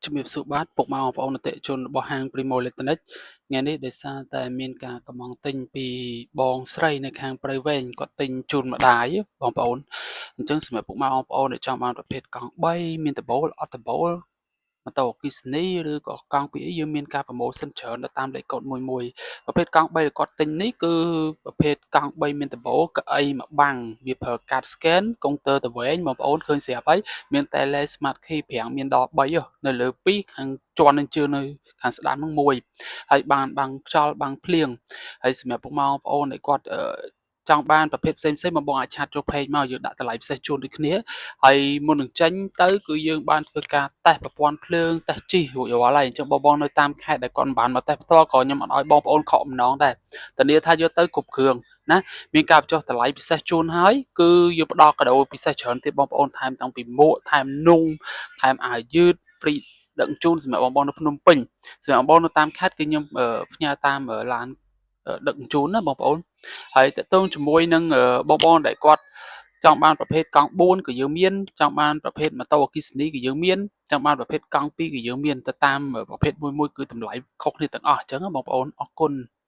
ជំរាបសួរបាទពុកម៉ែបងប្អូនអតិថិជនរបស់ហាង Primo Electronics ថ្ងៃនេះដោយសារតែមានការកម្មង់ទិញពីបងស្រីនៅខាងព្រៃវែងគាត់ទិញជូនម្ដាយបងប្អូនអញ្ចឹងសម្រាប់ពុកម៉ែបងប្អូនដែលចង់បានប្រភេទកង់3មានដំបូលអត់ដំបូលម៉ូតូអគ្គិសនីឬក៏កង់ពីរអីយើងមានការ promotion ច្រើននៅតាមលេខកូដមួយមួយប្រភេទកង់3ដែលគាត់ទិញនេះគឺប្រភេទកង់3មានដំបូលកៅអីមួយបាំងវាប្រើកាត scan កុងទ័រទៅវែងបងប្អូនឃើញស្រាប់ហើយមាន tele smart key ប្រាំងមានដល់3នៅលើ2ខាងជាន់នឹងជើងនៅខាងស្ដាំនឹងមួយហើយបានបាំងខ្យល់បាំងភ្លៀងហើយសម្រាប់ពុកម៉ែបងប្អូនដែលគាត់ចង់បានប្រភេទផ្សេងផ្សេងបងបងអាច chat ចូល page មកយើងដាក់តម្លៃពិសេសជូនដូចគ្នាហើយមុននឹងចេញទៅគឺយើងបានធ្វើការតេស្តប្រព័ន្ធភ្លើងតេស្តជិះរួចរាល់ហើយអញ្ចឹងបងបងនៅតាមខេត្តដែលគាត់មិនបានមកតេស្តផ្ទាល់ក៏ខ្ញុំអត់ឲ្យបងប្អូនខកបំណងដែរធានាថាយកទៅគ្រប់គ្រឿងណាមានការបញ្ចុះតម្លៃពិសេសជូនហើយគឺយើងផ្ដល់កាដូពិសេសច្រើនទៀតបងប្អូនថែមតាំងពីមួកថែមនុងថែមអាវយឺត free ដឹកជូនសម្រាប់បងប្អូននៅភ្នំពេញសម្រាប់បងប្អូននៅតាមខេត្តគឺខ្ញុំផ្ញើតាមឡានដឹកជញ្ជូនណាបងប្អូនហើយតកតងជាមួយនឹងបងប្អូនដែលគាត់ចង់បានប្រភេទកង់4ក៏យើងមានចង់បានប្រភេទម៉ូតូអគ្គិសនីក៏យើងមានចង់បានប្រភេទកង់2ក៏យើងមានទៅតាមប្រភេទមួយមួយគឺតម្លៃខុសគ្នាទាំងអស់អញ្ចឹងបងប្អូនអរគុណ។